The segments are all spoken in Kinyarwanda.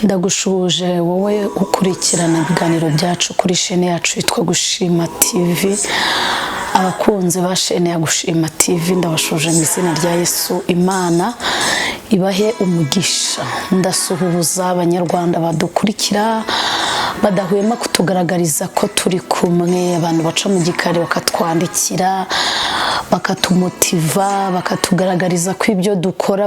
Ndagushuhuje wowe ukurikirana ibiganiro byacu kuri shene yacu yitwa Gushima TV. Abakunzi ba shene ya Gushima TV, ndabashuhuje mu izina rya Yesu. Imana ibahe umugisha. Ndasuhuza Abanyarwanda badukurikira badahwema kutugaragariza ko turi kumwe, abantu baca mu gikari bakatwandikira, bakatumotiva, bakatugaragariza ko ibyo dukora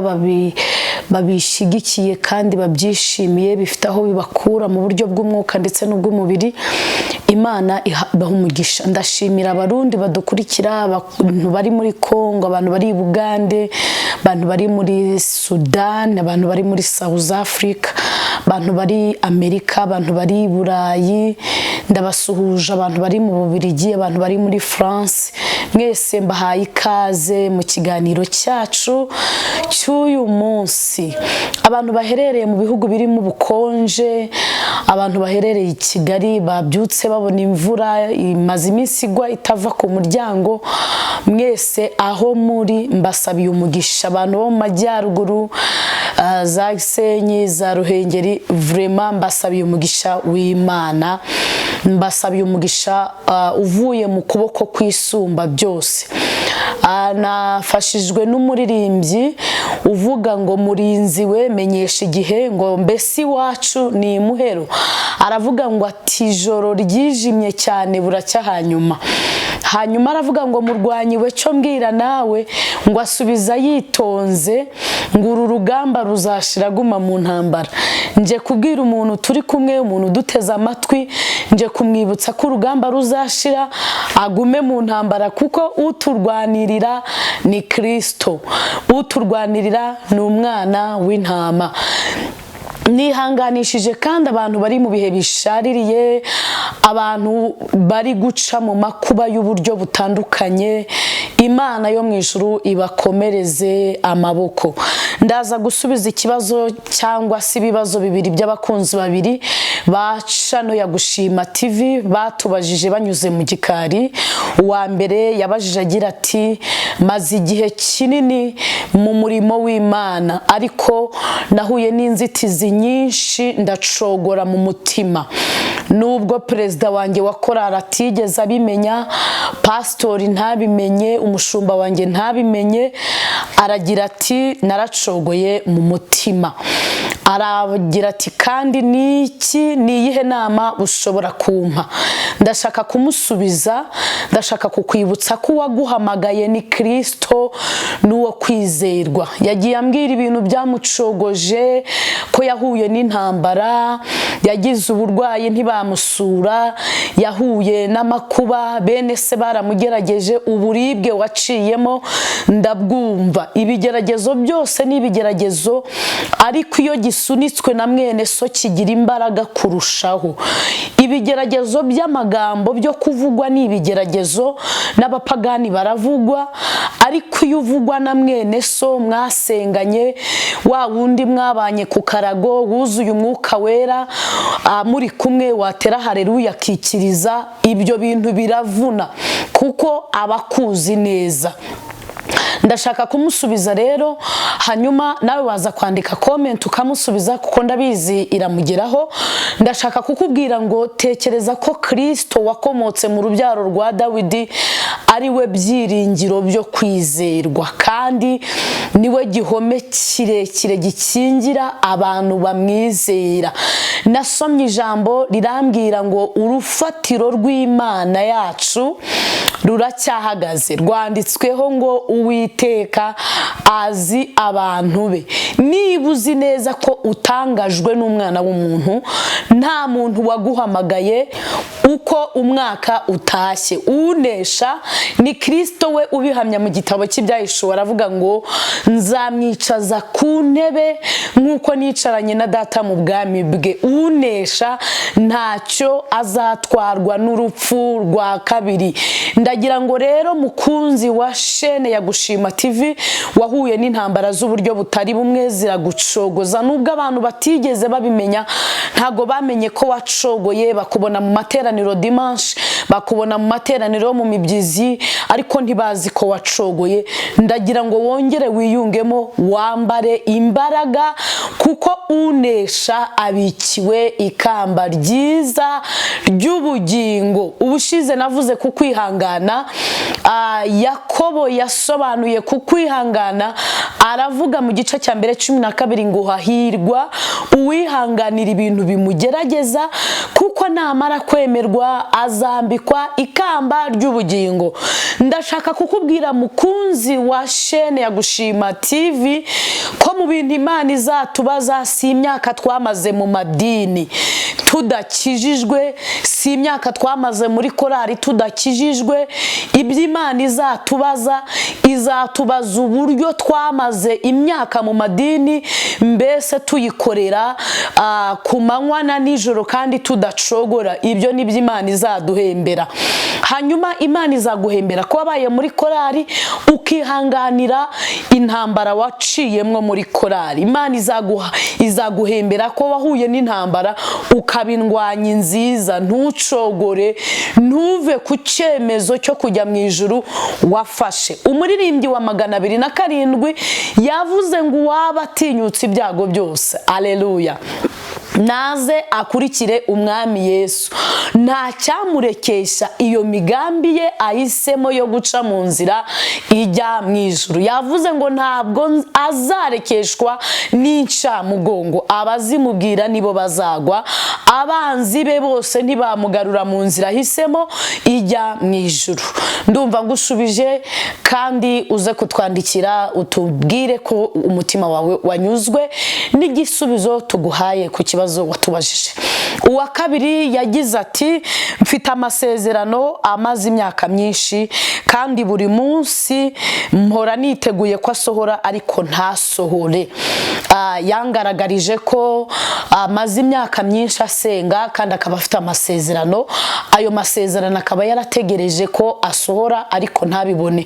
babishyigikiye kandi babyishimiye, bifite aho bibakura mu buryo bw'umwuka ndetse n'ubw'umubiri. Imana ibaha umugisha. Ndashimira Abarundi badukurikira, abantu bari muri Congo, abantu bari i Bugande, abantu bari muri Sudani, abantu bari muri South Africa, abantu bari Amerika, abantu bari i Burayi. Ndabasuhuje abantu bari mu Bubiligi, abantu bari muri France. Mwese mbahaye ikaze mu kiganiro cyacu cy'uyu munsi. Abantu baherereye mu bihugu birimo ubukonje, abantu baherereye i Kigali babyutse babona imvura imaze iminsi igwa itava ku muryango, mwese aho muri mbasabiye umugisha. Abantu bo mu majyaruguru, za Gisenyi, za Ruhengeri, vraiment mbasabiye umugisha w'Imana, mbasabiye umugisha uvuye mu kuboko kw'Isumba byose. Nafashijwe n'umuririmbyi uvuga ngo: "Murinzi we, menyesha igihe," ngo mbese iwacu ni imuhero. Aravuga ngo ati: "Ijoro ryijimye cyane, buracya." Hanyuma aravuga ngo: "Murwanyi we, cyo mbwira nawe." Ngo asubiza yitonze ngo: "Uru rugamba ruzashira, aguma mu ntambara." Nje kubwira umuntu turi kumwe, umuntu uduteze amatwi, nje kumwibutsa ko urugamba ruzashira, agume mu ntambara, kuko uturwanirira ni Kirisito, uturwanirira ni umwana w'intama. Nihanganishije kandi abantu bari mu bihe bishaririye, abantu bari guca mu makuba y'uburyo butandukanye. Imana yo mu ijuru ibakomereze amaboko. Ndaza gusubiza ikibazo cyangwa se ibibazo bibiri by'abakunzi babiri ba channel ya Gushima TV batubajije banyuze mu gikari. Uwa mbere yabajije agira ati: "Maze igihe kinini mu murimo w'Imana, ariko nahuye n'inzitizi nyinshi, ndacogora mu mutima. Nubwo perezida wanjye wa korali atigeze abimenya, pasitori ntabimenye, umushumba wanjye ntabimenye." Aragira ati: "Naracogoye mu mutima." Aragira ati: "Kandi niki, ni iyihe nama ushobora kumpa?" Ndashaka kumusubiza. Ndashaka kukwibutsa ko uwaguhamagaye ni Kirisito, n'uwo kwizerwa. Yagiye ambwira ibintu byamucogoje, ko yahuye n'intambara, yagize uburwayi ntibamusura, yahuye n'amakuba, bene se baramugerageje. Uburibwe waciyemo ndabwumva. Ibigeragezo byose ni ibigeragezo, ariko iyo gisunitswe na mwene so kigira imbaraga kurushaho. Ibigeragezo by'amagambo byo kuvugwa ni ibigeragezo, n'abapagani baravugwa, ariko iyo uvugwa na mwene so mwasenganye, wa wundi mwabanye ku karago, wuzuye Umwuka Wera, muri kumwe, watera hareruya akikiriza, ibyo bintu biravuna kuko aba akuzi neza. Ndashaka kumusubiza rero, hanyuma nawe waza kwandika comment ukamusubiza, kuko ndabizi iramugeraho. Ndashaka kukubwira ngo tekereza ko Kirisito wakomotse mu rubyaro rwa Dawidi ari we byiringiro byo kwizerwa, kandi niwe gihome kirekire gikingira abantu bamwizera. Nasomye ijambo rirambwira ngo urufatiro rw'Imana yacu ruracyahagaze, rwanditsweho ngo: "Uwiteka azi abantu be." Niba uzi neza ko utangajwe n'umwana w'umuntu, nta muntu waguhamagaye, uko umwaka utashye, unesha ni Kirisito we ubihamya mu gitabo cy'Ibyahishuwe. Aravuga ngo: "Nzamwicaza ku ntebe nk'uko nicaranye na Data mu bwami bwe." Unesha ntacyo azatwarwa n'urupfu rwa kabiri. Ndagira ngo rero, mukunzi wa shene ya Gushima Gushima TV, wahuye n'intambara z'uburyo butari bumwe ziragucogoza, nubwo abantu batigeze babimenya, ntago bamenye ko wacogoye. Bakubona mu materaniro dimanche, bakubona mu materaniro mu mibyizi, ariko ntibazi ko wacogoye. Ndagira ngo wongere wiyungemo, wambare imbaraga, kuko unesha abikiwe ikamba ryiza ry'ubugingo. Ubushize navuze ku kwihangana. Yakobo yasobanuye ku kwihangana, aravuga mu gice cya mbere 12 ngo hahirwa uwihanganira ibintu bimugerageza, kuko namara kwemerwa azambikwa ikamba ry'ubugingo. Ndashaka kukubwira, mukunzi wa shene ya Gushima TV, ko mu bintu Imana izatubaza si imyaka twamaze mu madini tudakijijwe, si imyaka twamaze muri korali tudakijijwe. Ibyo Imana izatubaza, izatubaza uburyo twamaze imyaka mu madini, mbese tuyikorera ku manywa na nijoro kandi tudacogora. Ibyo ni byo Imana izaduhembera. Hanyuma Imana izaguhembera ko wabaye muri korali, ukihanganira intambara waciyemwo muri korali. Imana izaguhembera ko wahuye n'intambara, ukaba indwanyi nziza, ntucogore, ntuve ku cyemezo cyo kujya mu ijuru wafashe. Umuririmbyi wa 207 yavuze ngo uwaba atinyutse ibyago byose, aleluya, naze akurikire Umwami Yesu. Nta cyamurekesha iyo migambi ye ahisemo yo guca mu nzira ijya mu ijuru. Yavuze ngo ntabwo azarekeshwa n'incamugongo, abazimubwira nibo bazagwa, abanzi be bose ntibamugarura mu nzira ahisemo ijya mu ijuru. Ndumva ngushubije, kandi uze kutwandikira utubwire ko umutima wawe wanyuzwe n'igisubizo tuguhaye ku kibazo watubajije. Uwa kabiri yagize ati: "Mfite amasezerano amaze imyaka myinshi, kandi buri munsi mpora niteguye ko asohora, ariko ntasohore." Yangaragarije ko amaze imyaka myinshi asenga kandi akaba afite amasezerano, ayo masezerano akaba yarategereje ko asohora ariko ntabibone.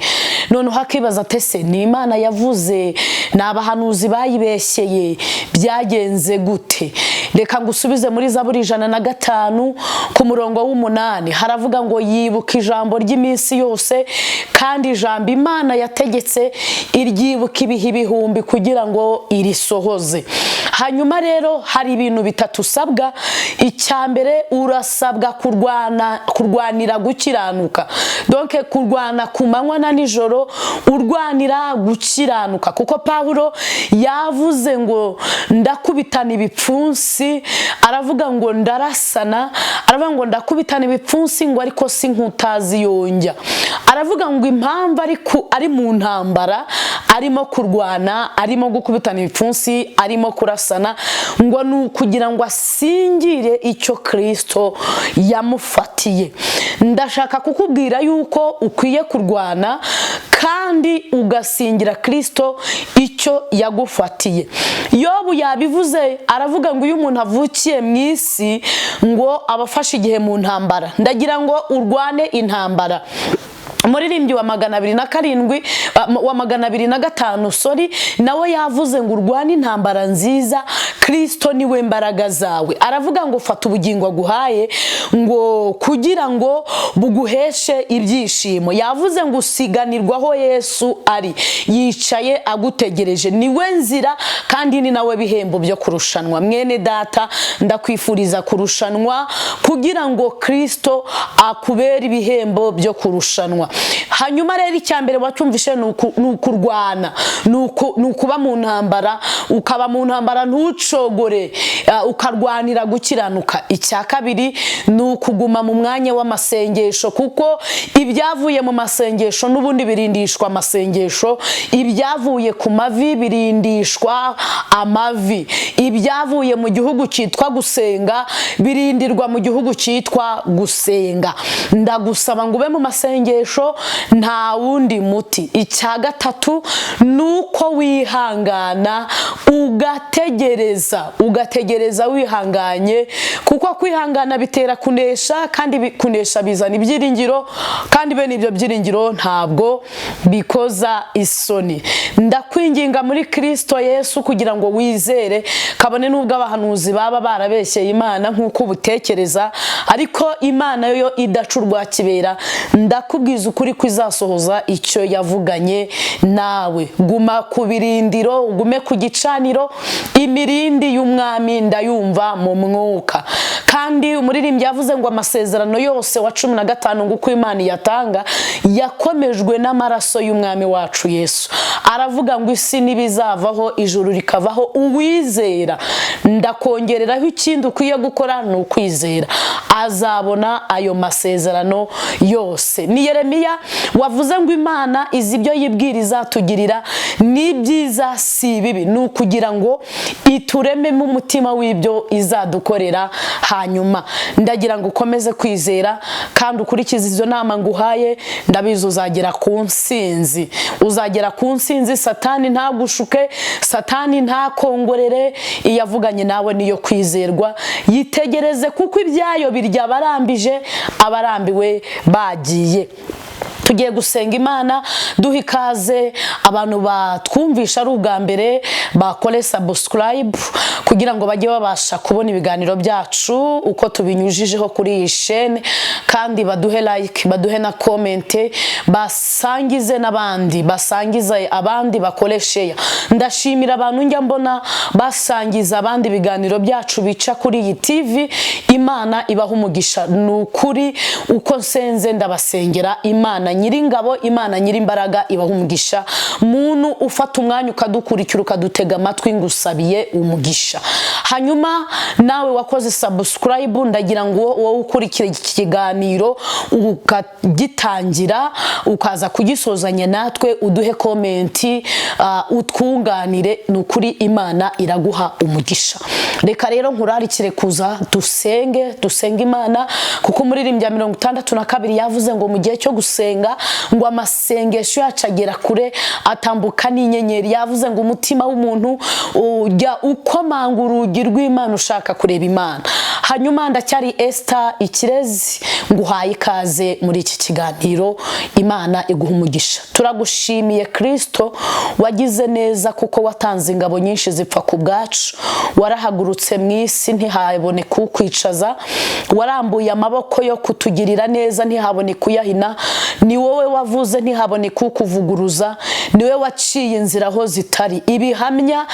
Noneho akibaza ati: "Ese ni Imana yavuze? Ni abahanuzi bayibeshyeye? Byagenze gute?" Reka ngusubize muri Zaburi 105 ku murongo w'8, haravuga ngo yibuka ijambo ry'iminsi yose, kandi ijambo Imana yategetse iryibuka ibihe ibihumbi kugira ngo irisohoze. Hanyuma rero hari ibintu bitatu usabwa. Icya mbere, urasabwa kurwana, kurwanira gukiranuka, donc kurwana ku manywa na nijoro urwanira gukiranuka, kuko Pawulo yavuze ngo ndakubitana ibipfunsi, aravuga ngo ndarasana, aravuga ngo ndakubitana ibipfunsi, ngo ariko si nk'utazi yonjya. Aravuga ngo impamvu ari mu ntambara, arimo kurwana, arimo gukubitana ibipfunsi, arimo kurasana, ngo ni ukugira ngo asingire icyo Kirisito yamufatiye. Ndashaka kukubwira yuko ukwiye kurwana kandi ugasingira Kirisito icyo yagufatiye. Yobu yabivuze, aravuga ngo iyo umuntu avukiye mu isi, ngo aba afashe igihe mu ntambara. Ndagira ngo urwane intambara. Umuririmbyi wa 207, wa 205, sorry, nawe yavuze ngo urwane intambara nziza, Kirisito niwe mbaraga zawe. Aravuga ngo fata ubugingo aguhaye, ngo kugira ngo buguheshe ibyishimo. Yavuze ngo usiganirwaho Yesu ari, yicaye agutegereje, niwe nzira kandi ni nawe bihembo byo kurushanwa. Mwene data, ndakwifuriza kurushanwa kugira ngo Kirisito akubere ibihembo byo kurushanwa. Hanyuma rero icya mbere wacyumvishe, ni ukurwana, ni ukuba mu ntambara, ukaba mu ntambara ntucogore, ukarwanira gukiranuka. Icya kabiri ni ukuguma mu mwanya w'amasengesho, kuko ibyavuye mu masengesho n'ubundi birindishwa amasengesho, ibyavuye ku mavi birindishwa amavi. Ibyavuye mu gihugu cyitwa gusenga birindirwa mu gihugu cyitwa gusenga. Ndagusaba ngo ube mu masengesho, nta wundi muti. Icya gatatu ni uko wihangana, ugategereza, ugategereza wihanganye, kuko kwihangana bitera kunesha, kandi kunesha bizana ibyiringiro, kandi bene ibyo byiringiro ntabwo bikoza isoni. Ndakwinginga muri Kirisito Yesu kugira ngo wizere, kabone n'ubwo abahanuzi baba barabeshyeye Imana nk'uko ubutekereza, ariko Imana yo idaca urwa kibera. Ndakubwiza ukuri ko izasohoza icyo yavuganye nawe. Guma ku birindiro, ugume ku gicaniro. Imirindi y'umwami ndayumva mu mwuka. Kandi umuririmbyi yavuze ngo amasezerano yose wa 15, ngo uko Imana iyatanga yakomejwe n'amaraso y'umwami wacu Yesu. Aravuga ngo isi ntibizavaho, ijuru rikavaho. Uwizera, ndakongereraho ikindi ukwiye gukora, ni ukwizera, azabona ayo masezerano yose. Ni Yeremiya wavuze ngo Imana izi ibyo yibwira izatugirira, ni byiza si ibibi, ni ukugira ngo iturememo umutima w'ibyo izadukorera. Hanyuma ndagira ngo ukomeze kwizera kandi ukurikize izo nama nguhaye. Ndabizi uzagera ku nsinzi, uzagera ku nsinzi. Satani ntagushuke, Satani ntakongorere. Iyo avuganye nawe niyo kwizerwa, yitegereze, kuko ibyayo birya abarambije, abarambiwe bagiye. Tugiye gusenga Imana. Duha ikaze abantu batwumvisha ari ubwa mbere, bakore subscribe kugira ngo bajye babasha kubona ibiganiro byacu uko tubinyujijeho kuri iyi shene, kandi baduhe like, baduhe na comment, basangize n'abandi, basangize abandi, bakore share. Ndashimira abantu njya mbona basangiza abandi ibiganiro byacu bica kuri iyi TV. Imana ibaha umugisha. Ni ukuri, uko nsenze ndabasengera. Imana nyiringabo, Imana nyirimbaraga ibaha umugisha. Muntu ufata umwanya ukadukurikira, ukadutega amatwi, ngusabiye umugisha. Hanyuma nawe wakoze subscribe, ndagira ngo wowe ukurikira iki kiganiro ukagitangira ukaza kugisozanya natwe, uduhe comment, utwunganire. Ni ukuri Imana iraguha umugisha. Reka rero nkurarikire kuza dusenge, dusenge Imana, kuko umuririmbyi ya 62 yavuze ngo mu gihe cyo gusenga ngo amasengesho yacu agera kure, atambuka n'inyenyeri. Yavuze ngo umutima w'umuntu ujya ukomanga urugi rw'Imana ushaka kureba Imana. Hanyuma ndacyari Esther Ikirezi, nguhaye ikaze muri iki kiganiro. Imana iguha umugisha. Turagushimiye Kirisito, wagize neza kuko watanze ingabo nyinshi zipfa ku bwacu. Warahagurutse mu isi ntihaboneka ukwicaza, warambuye amaboko yo kutugirira neza ntihaboneka uyahina. Ni wowe wavuze ntihaboneka ukuvuguruza, ni wowe waciye inzira aho zitari. Ibihamya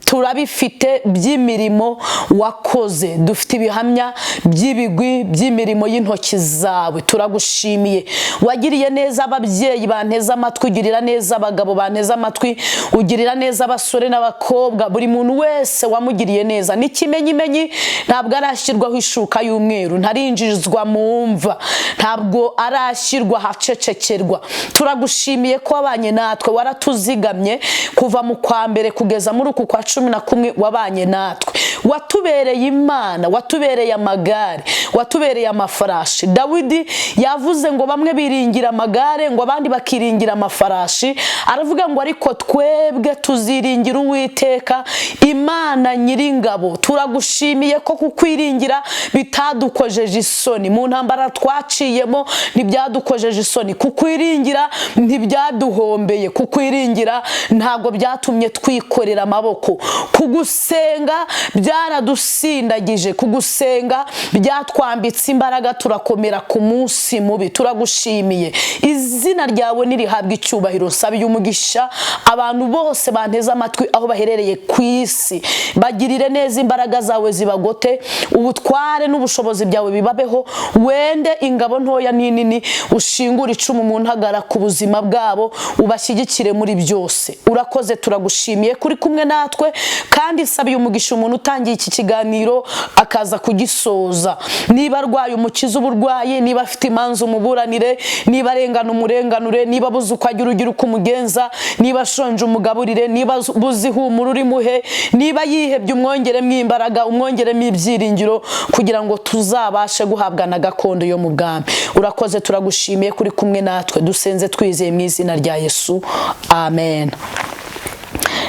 turabifite by'imirimo wakoze, dufite ibihamya by'ibigwi by'imirimo y'intoki zawe. Turagushimiye, wagiriye neza ababyeyi banteze amatwi, ugirira neza abagabo banteze amatwi, ugirira neza abasore n'abakobwa. Buri muntu wese wamugiriye neza. N'ikimenyimenyi, ntabwo arashyirwaho ishuka y'umweru, ntarinjizwa mu mva, ntabwo arashyirwa ahacecekerwa. Turagushimiye ko wabanye natwe, waratuzigamye kuva mu kwa mbere kugeza muri uku kwa 11. Wabanye natwe, watubereye Imana, watubereye amagare, watubereye amafarashi. Dawidi yavuze ngo bamwe biringira amagare, ngo abandi bakiringira amafarashi. Aravuga ngo ariko twebwe tuziringira Uwiteka Imana nyiringabo. Turagushimiye ko kukwiringira bitadukojeje isoni. Mu ntambara twaciyemo ntibyadukojeje isoni. Kukwiringira ntibyaduhombeye. Kukwiringira ntabwo byatumye twikorera amaboko. Kugusenga byaradusindagije. Kugusenga byatwambitse imbaraga, turakomera ku munsi mubi. Turagushimiye, izina ryawe nirihabwa icyubahiro. Nsabiye umugisha abantu bose banteze amatwi aho baherereye ku isi. Bagirire neza, imbaraga zawe zibagote, ubutware n'ubushobozi byawe bibabeho. Wende ingabo ntoya n'inini, ushingure icumu mu ntagara ku buzima bwabo, ubashyigikire muri byose. Urakoze, turagushimiye kuri kumwe natwe. Kandi sabiye umugisha umuntu utangiye iki kiganiro akaza kugisoza. Niba arwaye, umukize uburwayi. Niba afite imanza, umuburanire. Niba arengana, umurenganure. Niba abuze uko agira, ugira uko umugenza. Niba ashonje, umugaburire. Niba abuze ihumure, urimuhe. Niba yihebye, umwongeremo imbaraga, umwongeremo ibyiringiro, kugira ngo tuzabashe guhabwa na gakondo yo mu bwami. Urakoze, turagushimiye kuri kumwe natwe. Dusenze twizeye mu izina rya Yesu, amen.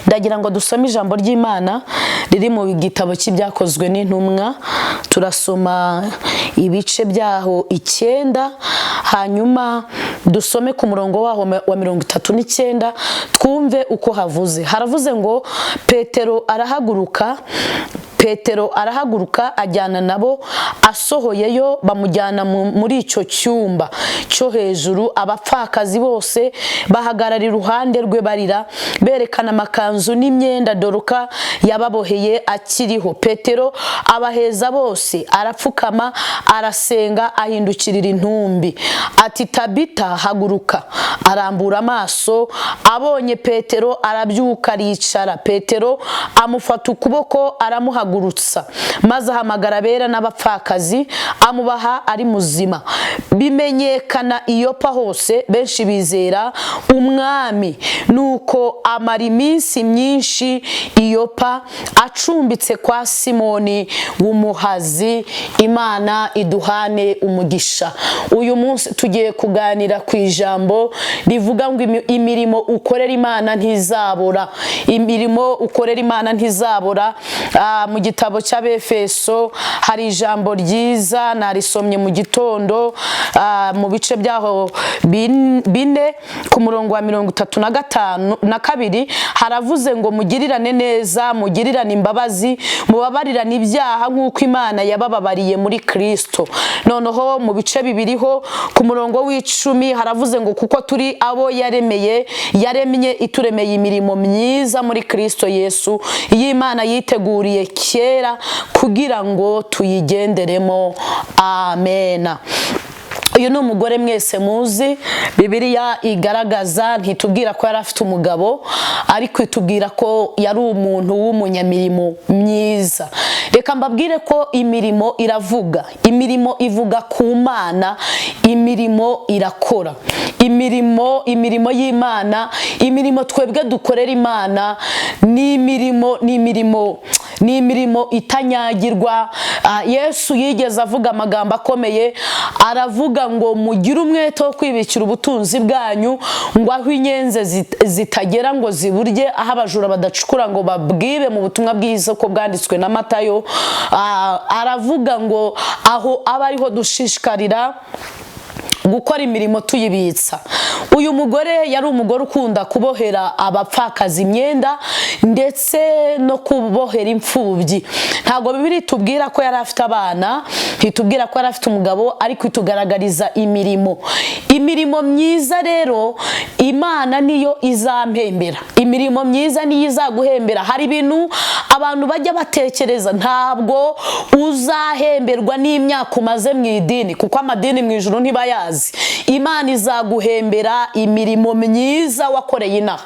Ndagira ngo dusome ijambo ry'Imana riri mu gitabo cy'Ibyakozwe n'Intumwa. Turasoma ibice byaho 9, hanyuma dusome ku murongo waho wa 39, twumve uko havuze. Haravuze ngo: "Petero arahaguruka ajyana nabo. Asohoyeyo, bamujyana muri icyo cyumba cyo hejuru. Abapfakazi bose bahagarara iruhande rwe barira, berekana amakanzu n'imyenda Doruka yababoheye akiriho. Petero abaheza bose, arapfukama, arasenga, ahindukirira intumbi ati: 'Tabita, haguruka.' Arambura amaso, abonye Petero, arabyuka, aricara. Petero amufata ukuboko, aramuhagurutsa, maze ahamagara abera n'abapfakazi, amubaha ari muzima. Bimenyekana i Yopa hose, benshi bizera Umwami. Nuko amara iminsi myinshi i Yopa, acumbitse kwa Simoni w'umuhazi." Imana iduhane umugisha. Uyu munsi tugiye kuganira ku ijambo rivuga ngo imirimo ukorera Imana ntizabura. Imirimo ukorera Imana ntizabura. Mu gitabo cy'Abefeso hari ijambo ryiza narisomye mu gitondo, mu bice byaho 4, ku murongo wa 35 na 2, haravuze ngo: "Mugirirane neza, mugirirane imbabazi, mubabarirane ibyaha nk'uko Imana yabababariye muri Kristo." Noneho mu bice 2 ho, ku murongo w'10, haravuze ngo: "Kuko turi abo yaremeye, yaremye ituremeye imirimo myiza muri Kristo Yesu, iyi Imana yiteguriye kera kugira ngo tuyigenderemo." Amena. Uyu ni umugore mwese muzi. Bibiliya igaragaza, ntitubwira ko yari afite umugabo, ariko itubwira ko yari umuntu w'umunyamirimo myiza. Reka mbabwire ko imirimo iravuga, imirimo ivuga ku Mana, imirimo irakora. Imirimo y'Imana, imirimo twebwe dukorera Imana ni imirimo itanyagirwa. Yesu yigeze avuga amagambo akomeye, aravuga ngo: "Mugire umwete wo kwibikira ubutunzi bwanyu, ngo aho inyenzi zitagera ngo ziburye, aho abajura badacukura ngo babwibe," mu butumwa bwiza ko bwanditswe na Matayo. Aravuga ngo aho aba ariho dushishikarira gukora imirimo tuyibitsa. Uyu mugore yari umugore ukunda kubohera abapfakazi imyenda ndetse no kubohera imfubyi. Ntabwo Bibiliya itubwira ko yari afite abana, ntitubwira ko yari afite umugabo, ariko itugaragariza imirimo myiza. Rero Imana niyo izampembera, imirimo myiza niyo izaguhembera. Hari ibintu abantu bajya batekereza: ntabwo uzahemberwa n'imyaka umaze mu idini, kuko amadini mu ijuru ntibayazi. Imana izaguhembera imirimo myiza wakoreye inaha.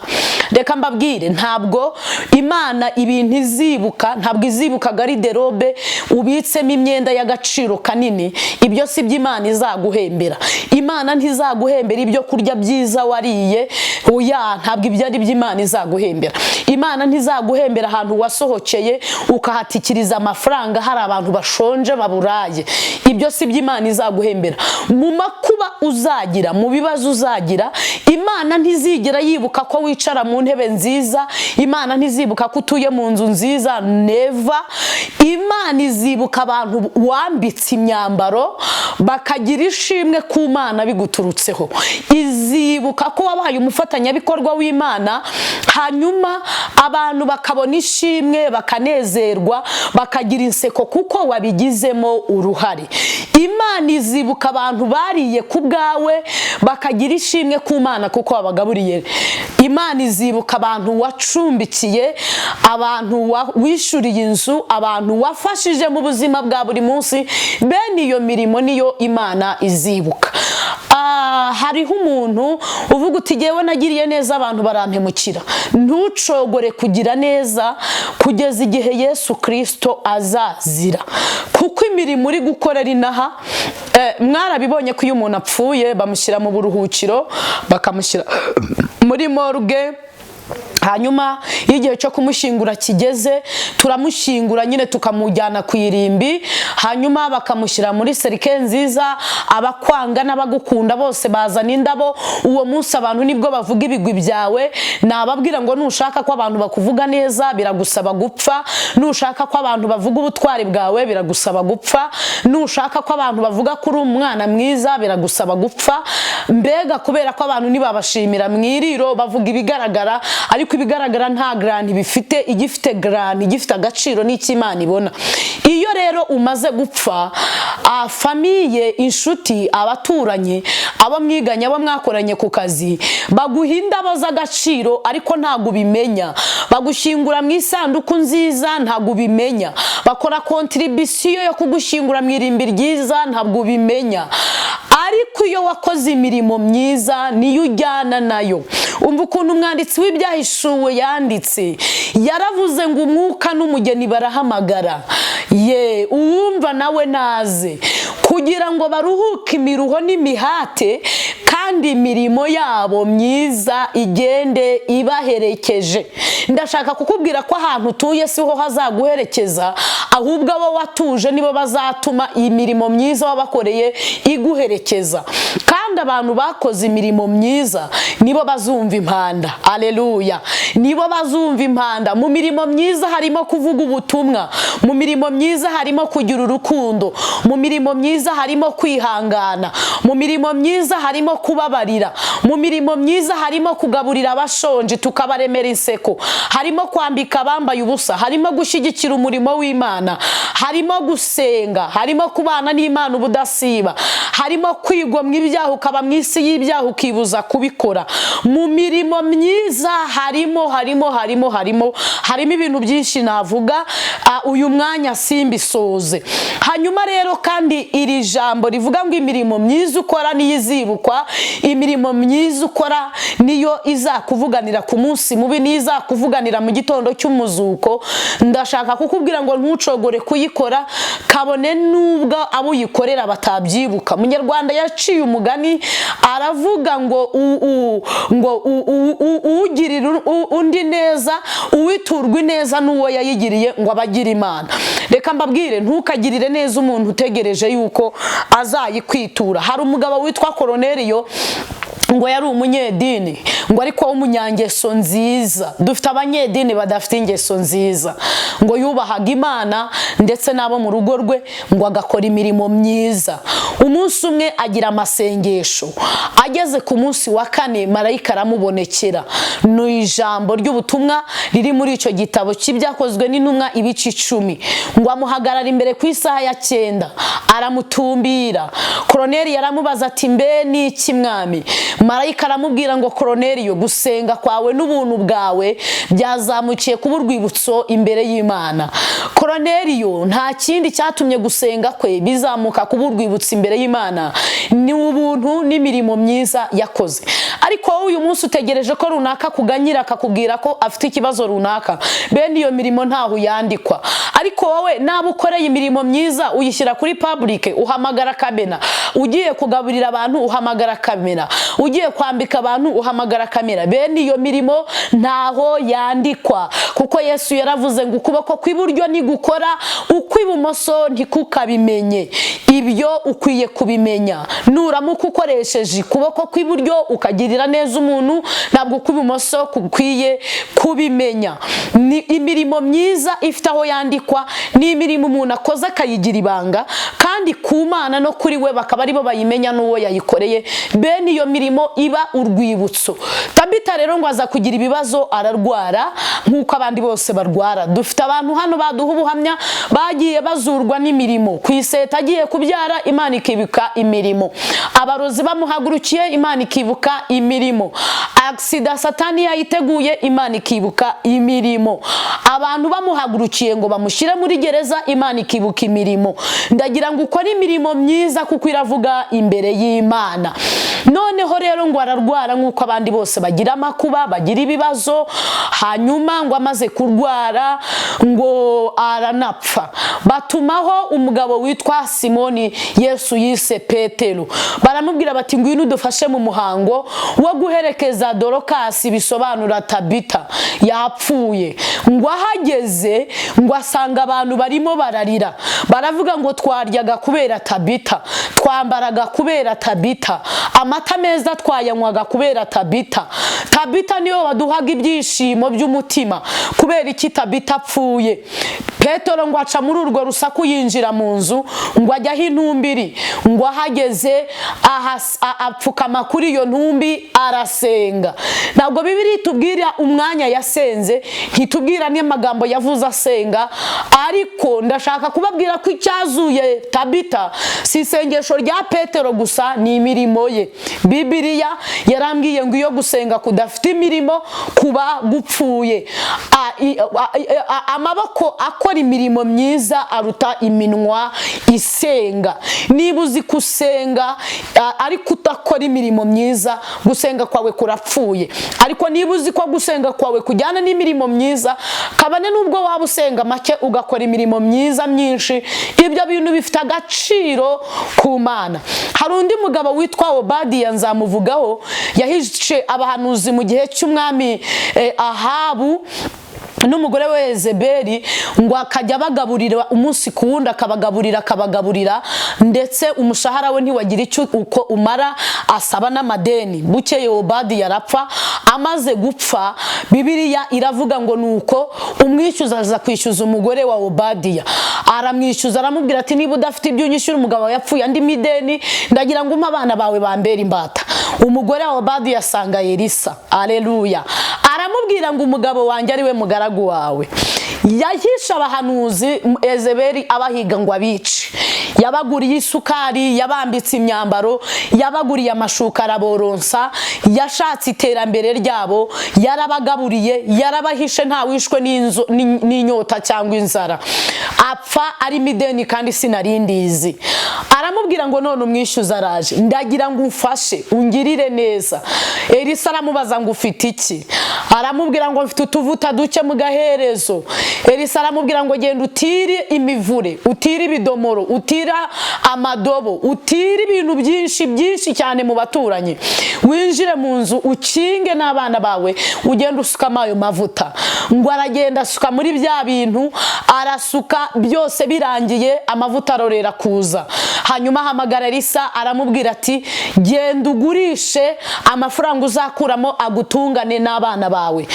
Reka mbabwire, ntabwo Imana ibintu izibuka, ntabwo izibuka garde-robe ubitsemo imyenda y'agaciro kanini. Ibyo si byo Imana izaguhembera. Imana ntizaguhembera ibyo kurya byiza wariye, oya, ntabwo ibyo ari byo Imana izaguhembera. Imana ntizaguhembera ahantu wasohokeye ukahatikiriza amafaranga hari abantu bashonje baburaye. Ibyo si byo Imana izaguhembera. Mu makuba uzagira, mu bibazo uzagira, Imana ntizigera yibuka ko wicara mu ntebe nziza. Imana ntizibuka ko utuye mu nzu nziza, never. Imana izibuka abantu wambitse imyambaro bakagira ishimwe ku Mana biguturutseho. Izibuka ko wabaye umufatanyabikorwa w'Imana, hanyuma abantu bakabona ishimwe, bakanezerwa, bakagira inseko kuko wabigizemo uruhare. Imana izibuka abantu bariye ku bwawe bakagira ishimwe ku Mana kuko wabagaburiye. Imana izibuka abantu wacumbikiye, abantu wishyuriye inzu, abantu wafashije mu buzima bwa buri munsi. Bene iyo mirimo niyo Imana izibuka. Hariho umuntu uvuga uti: "Jyewe nagiriye neza abantu barampemukira." Ntucogore kugira neza kugeza igihe Yesu Kirisito azazira, kuko imirimo uri gukora ari inaha. Mwarabibonye ko iyo umuntu apfuye bamushyira mu buruhukiro, bakamushyira muri morgue. Hanyuma iyo igihe cyo kumushyingura kigeze, turamushyingura nyine, tukamujyana ku irimbi, hanyuma bakamushyira muri cercueil nziza. Abakwanga n'abagukunda bose bazana indabo. Uwo munsi abantu nibwo bavuga ibigwi byawe. Nababwira ngo nushaka ko abantu bakuvuga neza, biragusaba gupfa. Nushaka ko abantu bavuga ubutwari bwawe, biragusaba gupfa. Nushaka ko abantu bavuga ko uri umwana mwiza, biragusaba gupfa. Mbega kubera ko abantu ntibabashimira mu iriro, bavuga ibigaragara, ariko ibigaragara nta garantie bifite. Igifite garantie, igifite agaciro, n'icyo Imana ibona. Iyo rero umaze gupfa, famille, inshuti, abaturanyi, abo mwiganye, abo mwakoranye ku kazi, baguha indabo z'agaciro, ariko ntabwo ubimenya. Bagushyingura mu isanduku nziza, ntabwo ubimenya. Bakora contribution yo kugushyingura mu irimbi ryiza, ntabwo ubimenya. Ariko iyo wakoze imirimo myiza, niyo ujyana nayo. Umva ukuntu umwanditsi w'Ibyahishuwe yanditse. Yaravuze ngo: "Umwuka n'umugeni barahamagara, ye uwumva nawe naze, kugira ngo baruhuke imiruho n'imihate, kandi imirimo yabo myiza igende ibaherekeje." Ndashaka kukubwira ko ahantu utuye siho hazaguherekeza, ahubwo abo watuje nibo bazatuma imirimo myiza wabakoreye iguherekeza. Kandi abantu bakoze imirimo myiza nibo bazumva impanda. Aleluya! Nibo bazumva impanda. Mu mirimo myiza harimo kuvuga ubutumwa, mu mirimo myiza harimo kugira urukundo, mu mirimo myiza harimo kwihangana, mu mirimo myiza harimo kubabarira, mu mirimo myiza harimo kugaburira abashonje tukabaremera inseko, harimo kwambika abambaye ubusa, harimo gushyigikira umurimo w'Imana, harimo gusenga, harimo kubana n'Imana ubudasiba, harimo kwigomwa ibyaha, ukaba mu isi y'ibyaha ukibuza kubikora. Mu mirimo myiza harimo, harimo, harimo, harimo, harimo ibintu byinshi navuga uyu mwanya simbisoze. Hanyuma rero kandi iri jambo rivuga ngo imirimo myiza ukora niyo izibukwa, imirimo myiza ukora niyo izakuvuganira ku munsi mubi, niyo izakuvuganira mu gitondo cy'umuzuko. Ndashaka kukubwira ngo ntucogore kuyikora, kabone n'ubwo abo uyikorera batabyibuka. Munyarwanda yaciye umugani aravuga ngo ugirira undi neza, uwiturwa ineza n'uwo yayigiriye, ngo abagira Imana. Reka mbabwire, ntukagirire neza umuntu utegereje yuko azayikwitura. Hari umugabo witwa Koroneriyo, ngo yari umunyedini, ngo ariko w'umunyangeso nziza. Dufite abanyedini badafite ingeso nziza. Ngo yubahaga Imana ndetse n'abo mu rugo rwe, ngo agakora imirimo myiza. Umunsi umwe agira amasengesho, ageze ku munsi wa kane marayika aramubonekera. Ni ijambo ry'ubutumwa riri muri icyo gitabo cy'Ibyakozwe n'Intumwa, ibice 10. Ngo amuhagarara imbere ku isaha ya 9, aramutumbira. Koroneri yaramubaza ati: "Mbe ni iki, Mwami?" Marayika aramubwira ngo: "Koroneriyo, gusenga kwawe n'ubuntu bwawe byazamukiye kuba urwibutso imbere y'Imana." Koroneriyo nta kindi cyatumye gusenga kwe bizamuka kuba urwibutso imbere y'Imana, ni ubuntu n'imirimo myiza yakoze. Ariko wowe uyu munsi utegereje ko runaka akuganyira, akakubwira ko afite ikibazo runaka. Bene iyo mirimo ntaho yandikwa. Ariko wowe naba ukoreye imirimo myiza, uyishyira kuri public, uhamagara kamera. Ugiye kugaburira abantu, uhamagara kamera. Ugiye kwambika abantu, uhamagara kamera. Bene iyo mirimo ntaho yandikwa, kuko Yesu yaravuze ngo ukuboko kw'iburyo nigukora ukw'ibumoso ntikukabimenye. Ibyo ukwiye kubimenya. Nuramuka ukoresheje ukuboko kw'iburyo ukagirira neza umuntu, ntabwo ukw'ibumoso kukwiye kubimenya. Ni imirimo myiza ifite aho yandikwa ni imirimo umuntu akoze akayigira ibanga, kandi ku Mana no kuri we bakaba aribo bayimenya n'uwo yayikoreye. Bene iyo mirimo iba urwibutso. Tabita rero ngo aza kugira ibibazo, ararwara nk'uko abandi bose barwara. Dufite abantu hano baduha ubuhamya. abatangabuhamya bagiye bazurwa n'imirimo. Ku iseta agiye kubyara, Imana ikibuka imirimo. Abarozi bamuhagurukiye, Imana ikibuka imirimo. Aksida Satani yayiteguye, Imana ikibuka imirimo. Abantu bamuhagurukiye ngo bamushyire muri gereza, Imana ikibuka imirimo. Ndagira ngo ukore imirimo myiza kuko iravuga imbere y'Imana. Noneho rero ngo ararwara nk'uko abandi bose bagira amakuba, bagira ibibazo. Hanyuma ngo amaze kurwara ngo aranapfa, batumaho umugabo witwa Simoni Yesu yise Petero. Baramubwira bati: "Ngwino udufashe mu muhango wo guherekeza Dorokasi," bisobanura Tabita, "yapfuye." Ngo ahageze ngo asanga abantu barimo bararira, baravuga ngo: "Twaryaga kubera Tabita, twambaraga kubera Tabita, amata meza twayanywaga kubera Tabita. Tabita niwe waduhaga ibyishimo by'umutima. Kubera iki Tabita apfuye?" Petero ngo aca muri urwo rusaku, yinjira mu nzu, ngo ajyaho intumbi iri. Ngo ahageze apfukama kuri iyo ntumbi, arasenga. Ntabwo Bibiliya itubwira umwanya yasenze, ntitubwira n'amagambo yavuze asenga, ariko ndashaka kubabwira ko icyazuye Tabita si isengesho rya Petero gusa, ni imirimo ye. Bibiliya yarambwiye ngo iyo gusenga kudafite imirimo kuba gupfuye. Amaboko akora imirimo myiza aruta iminwa isenga. Niba uzi gusenga ariko udakora imirimo myiza, gusenga kwawe kurapfuye. Ariko niba uzi ko gusenga kwawe kujyana n'imirimo myiza, kabone n'ubwo waba usenga make ugakora imirimo myiza myinshi, ibyo bintu bifite agaciro ku Mana. Hari undi mugabo witwa Obadiya, nzamuvugaho, yahishe abahanuzi mu gihe cy'umwami Ahabu n'umugore we Yezebeli, ngo akajya abagaburira umunsi ku wundi, akabagaburira, akabagaburira, ndetse umushahara we ntiwagira icyo uko umara, asaba n'amadeni. Bukeye Obadi yarapfa. Amaze gupfa, Bibiliya iravuga ngo nuko umwishyuza aza kwishyuza umugore wa Obadiya. Aramwishyuza, aramubwira ati: "Niba udafite ibyo unyishyura, umugabo wawe yapfuye andi mideni, ndagira ngo umpe abana bawe bambere imbata." Umugore wa Obadiya asanga Elisa, aleluya, aramubwira ngo: "Umugabo wanjye ari we mugaragu wawe yahishe abahanuzi Ezeberi abahiga ngo abice. Yabaguriye isukari, yabambitse imyambaro, yabaguriye amashuka, araboronsa, yashatse iterambere ryabo, yarabagaburiye, yarabahishe, ntawishwe n'inyota cyangwa inzara. Apfa ari mideni kandi sinarindizi." Aramubwira ngo: "None umwishyuza araje, ndagira ngo umfashe, ungirire neza." Elisa aramubaza ngo: "Ufite iki?" Aramubwira ngo: "Mfite utuvuta duke mu gaherezo." Elisa aramubwira ngo: "Genda utire imivure, utire ibidomoro, utire amadobo, utire ibintu byinshi byinshi cyane mu baturanyi, winjire mu nzu, ukinge n'abana bawe, ugende usukamo ayo mavuta." Ngo aragenda, asuka muri bya bintu, arasuka byose, birangiye amavuta arorera kuza. Hanyuma ahamagara Elisa, aramubwira ati: "Genda ugurishe, amafaranga uzakuramo agutungane n'abana bawe."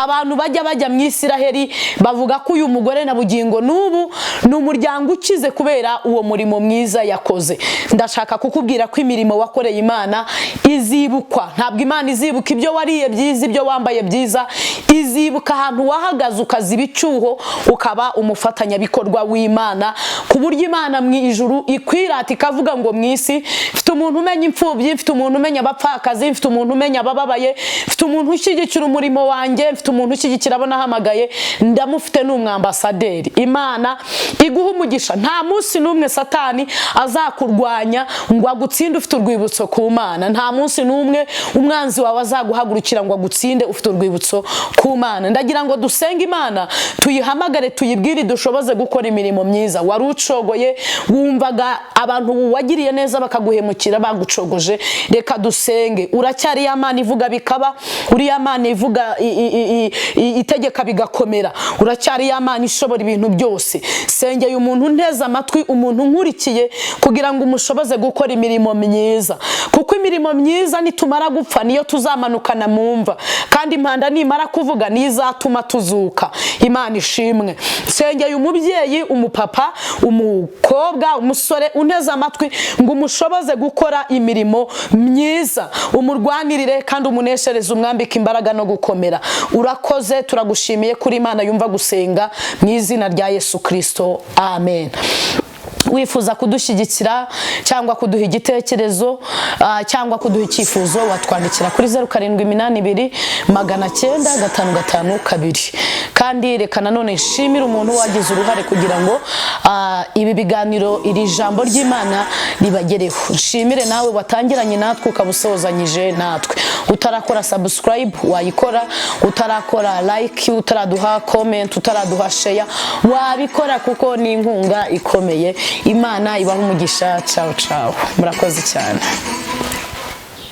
Abantu bajya mu Isiraheli bavuga ko uyu mugore na bugingo n'ubu ni umuryango ukize kubera uwo murimo mwiza yakoze. Ndashaka kukubwira ko imirimo wakoreye Imana izibukwa. Ntabwo Imana izibuka ibyo wariye byiza, ibyo wambaye byiza, izibuka ahantu wahagaze ukaziba icyuho, ukaba umufatanyabikorwa w'Imana, ku buryo Imana mu ijuru ikwirata, ikavuga ngo: "Mu isi mfite umuntu umenya imfubyi, mfite umuntu umenya abapfakazi, mfite umuntu umenya abababaye, mfite umuntu ushyigikira umurimo wanjye, mfite umuntu ushyigikira abo nahamagaye, ndamufite, ni umwambasaderi." Imana iguha umugisha. Nta munsi n'umwe Satani azakurwanya ngo agutsinde ufite urwibutso ku Mana. Nta munsi n'umwe umwanzi wawe azaguhagurukira ngo agutsinde ufite urwibutso ku Mana. Ndagira ngo dusenge Imana, tuyihamagare, tuyibwire dushoboze gukora imirimo myiza. Wari ucogoye, wumvaga abantu wagiriye neza bakaguhemukira, bagucogoje. Reka dusenge. Uracyari ya Mana ivuga bikaba, uri ya Mana ivuga itegeka bigakomera, uracyari ya Mana ishobora ibintu byose. Sengeye umuntu unteze amatwi, umuntu unkurikiye, kugira ngo umushoboze gukora imirimo myiza, kuko imirimo myiza nitumara gupfa niyo tuzamanukana mu mva, kandi impanda nimara kuvuga niyo izatuma tuzuka. Imana ishimwe. Sengeye umubyeyi, umupapa, umukobwa, umusore unteze amatwi ngo umushoboze gukora imirimo myiza, umurwanirire kandi umuneshereze, umwambike imbaraga no gukomera. Urakoze, turagushimiye kuri Imana yumva gusenga, mu izina rya Yesu Kirisito, amen. Wifuza kudushyigikira cyangwa kuduha igitekerezo cyangwa kuduha icyifuzo, watwandikira kuri 0782 900 552. Kandi reka nanone nshimire umuntu wagize uruhare kugira ngo ibi biganiro, iri jambo ry'Imana ribagereho. Nshimire nawe watangiranye natwe ukaba usozanyije natwe. Utarakora subscribe wayikora, utarakora like, utaraduha comment, utaraduha share wabikora, kuko ni inkunga ikomeye. Imana ibaha umugisha. Ciao ciao, murakoze cyane.